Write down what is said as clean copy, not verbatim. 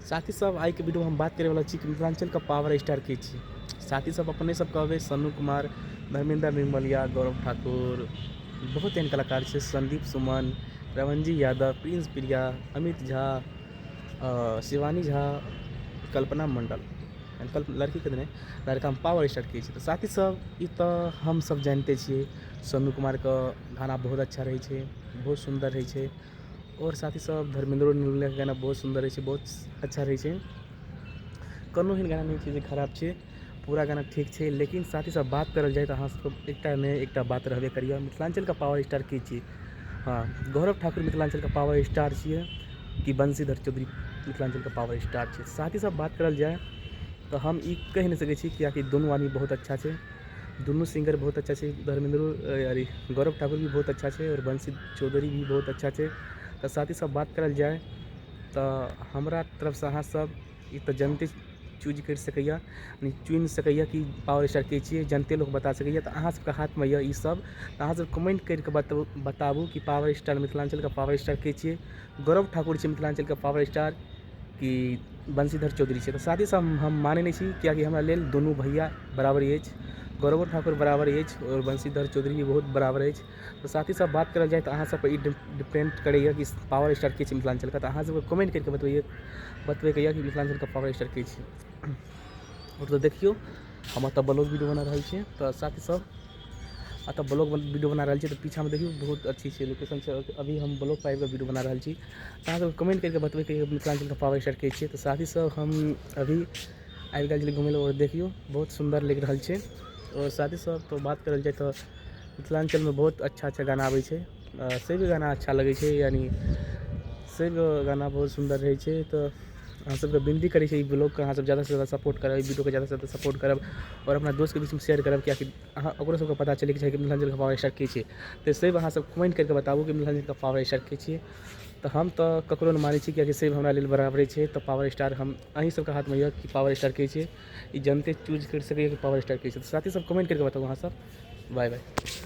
साथी सब, आइके वीडियोमे हम बात करैवला छी कि मिथिलाञ्चलके पावर स्टार के छी। साथी सब, अपने सब कहबै सन्नू कुमार, धर्मेन्द्र निर्मलिया, गौरव ठाकुर, बहुत एहन कलाकार छै, सन्दीप सुमन, रमणजी यादव, प्रिंस प्रिया, अमित झा, शिवानी झा, कल्पना मण्डल। लड़कीके तऽ नहि, लड़कामे पावर स्टार के छै? तऽ साथी सब, ई तऽ हमसब जानिते छियै, सन्नू कुमारके गाना बहुत अच्छा रहै छै, बहुत सुन्दर रहै छै। आओर साथी सब, धर्मेन्द्रो निर्मलियाके गाना बहुत सुन्दर रहै छै, बहुत अच्छा रहै छै। कोनो एहन गाना नहि छै जे खराब छै, पूरा गाना ठीक छै। लेकिन साथी सब, बात करल जाय तऽ अहाँ सबके एकटा ने एकटा बात रहबे करैए, मिथिलाञ्चलके पावर स्टार के छियै? हँ, गौरव ठाकुर मिथिलाञ्चलके पावर स्टार छियै कि बंशीधर चौधरी मिथिलाञ्चलके पावर स्टार छै? साथी सब, बात करल जाय तऽ हम ई कहि नहि सकै छी, किएकि दुनू आदमी बहुत अच्छा छै, दुनू सिंगर बहुत अच्छा छै। धर्मेन्द्रो अरे गौरव ठाकुर भी बहुत अच्छा छै आओर बंशी चौधरी भी बहुत अच्छा छै। तऽ साथी सब, बात करल जाय तऽ हमरा तरफसँ अहाँ सब ई तऽ जनते चूज करि सकैए, यानि चुनि सकैए कि पावर स्टार के छियै। जनते लोक बता सकैए। तऽ अहाँ सबके हाथमे यऽ ई सब। तऽ अहाँ सब कमेन्ट करिके बताबू कि पावर स्टार, मिथिलाञ्चलके पावर स्टार के छियै? गौरव ठाकुर छै मिथिलाञ्चलके पावर स्टार कि बंशीधर चौधरी छै? तऽ साथी सब, हम मानै नहि छी, किएकि हमरा लेल दुनू भैया बराबरी अछि। गौरवो ठाकुर बराबर अछि आओर बंशीधर चौधरी भी बहुत बराबर अछि। तऽ साथी सब, बात करल जाय तऽ अहाँ सबके ई डिपेंड करैए कि पावर स्टार के छै मिथिलाञ्चलके। तऽ अहाँ सबके कमेन्ट करिके बतबैए बतबैके यऽ कि मिथिलाञ्चलके पावर स्टार के छै। आओर तऽ देखियौ, हम एतऽ ब्लॉग वीडियो बना रहल छी। तऽ साथी सब, एतऽ ब्लॉग वीडियो बना रहल छी, तऽ पीछामे देखियौ, बहुत अच्छी छै लोकेशन छै। अभी हम ब्लॉग पर आबिकऽ वीडियो बना रहल छी। तऽ अहाँ सब कमेन्ट करिके बतबैके यऽ मिथिलाञ्चलके पावर स्टार के छियै। तऽ साथी सब, हम अभी आबि गेल छलियै घुमै लए आओर देखियौ, बहुत सुन्दर लागि रहल छै। आओर साथी सब, तऽ बात करल जाय तऽ मिथिलाञ्चलमे बहुत अच्छा अच्छा गाना आबै छै, से भी गाना अच्छा लगै छै, यानि से गाना बहुत सुन्दर रहै छै। तऽ अहाँ सबके विनती करै छी, ई ब्लॉगके अहाँ सब जादासँ जादा सपोर्ट करब, ई वीडियोके जादासँ जादा सपोर्ट करब आओर अपना दोस्तके बीचमे शेयर करब, किएकि अहाँ ओकरो सबके पता चलैके चाही कि मिथिलाञ्चलके पावर स्टार के छियै। तऽ से अहाँ सब कमेन्ट करिके बताबू कि मिथिलाञ्चलके पावर स्टार के छियै। तऽ हम तऽ ककरो नहि मानै छी, किएकि सब हमरा लेल बराबरे छै। तऽ पावर स्टार हम अहीं सबके हाथमे यऽ कि पावर स्टार के छियै। ई जनते चूज करि सकैए कि पावर स्टार के छै। तऽ साथी सब, कमेन्ट करिके बताबू अहाँ सब। Bye bye.